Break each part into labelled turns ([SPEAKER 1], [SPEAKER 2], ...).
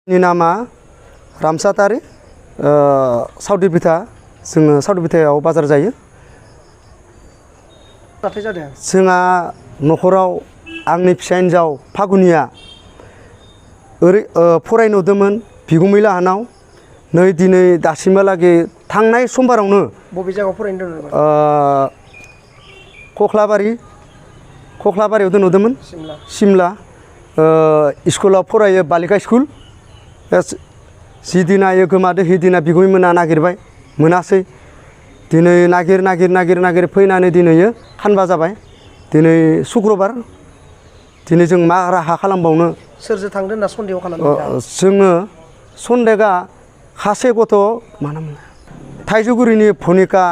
[SPEAKER 1] नि नामा रामसातारि साउदी बिथा जोङो साउदी बिथायाव बाजार जायो। जोंहा न'खराव आंनि फिसा हिन्जाव फागुनिया फरायनो हरदोंमोन बिगुमै लाहानाव नै दिनै दासिमहालागै थांनाय समबारावनो
[SPEAKER 2] बबे जायगायाव फरायनो दोनदोंमोन?
[SPEAKER 1] खख्लाबारियाव दोनहरदोंमोन सिमला स्कुलाव फरायो बालिका स्कुल। जिदिना गोमादो हिदिना बिगुमै मोना नागिरबाय मोनासै दिनै नागिर फैनानै दिनै खानबा जाबाय। दिनै शुक्रबार दिनै जों मा राहा खालामबावनो।
[SPEAKER 2] सोरजों थांदों होनना सन्देह खालामदों?
[SPEAKER 1] जोङो सन्देहआ सासे गथ' मा नाम थाइजौगुरिनि भनिका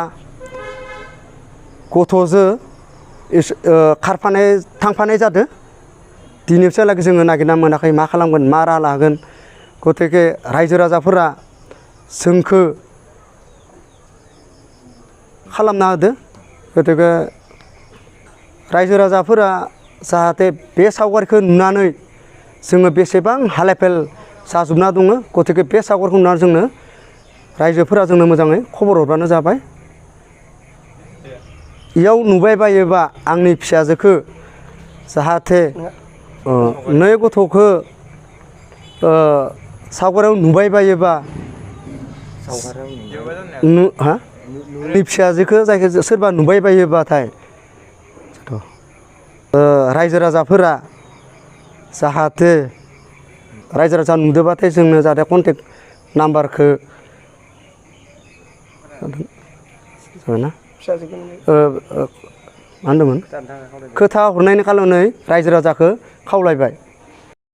[SPEAKER 1] गथ'जों थांफानाय जादों। दिनैसिमहालागै जोङो नागिरना मोनाखै मा खालामगोन मा राहा लागोन। गतिके रायजो राजाफोरा जोंखौ खालामना होदो। गतिके रायजो राजाफोरा जाहाथे बे सावगारिखौ नुनानै जोङो बेसेबां हालाय-फेल जाजोबना दङ। गतिके बे सावगारिखौ नुनानै जोंनो रायजोफोरा जोंनो मोजाङै खबर हरबानो जाबाय। इयाव नुबाय बायोबा आंनि फिसाजोखौ जाहाथे नै गथ'खौ सावगारियाव नुबाय बायोबा नै फिसाजोखौ जायखि सोरबा नुबाय बायोबाथाय रायजो राजाफोरा जाहाथे रायजो राजा नुदोंबाथाय जोंनो जाहाथे कन्टेक्ट नाम्बारखौ मा होनदोंमोन खोथा हरनायनि खार'नै रायजो राजाखौ खावलायबाय।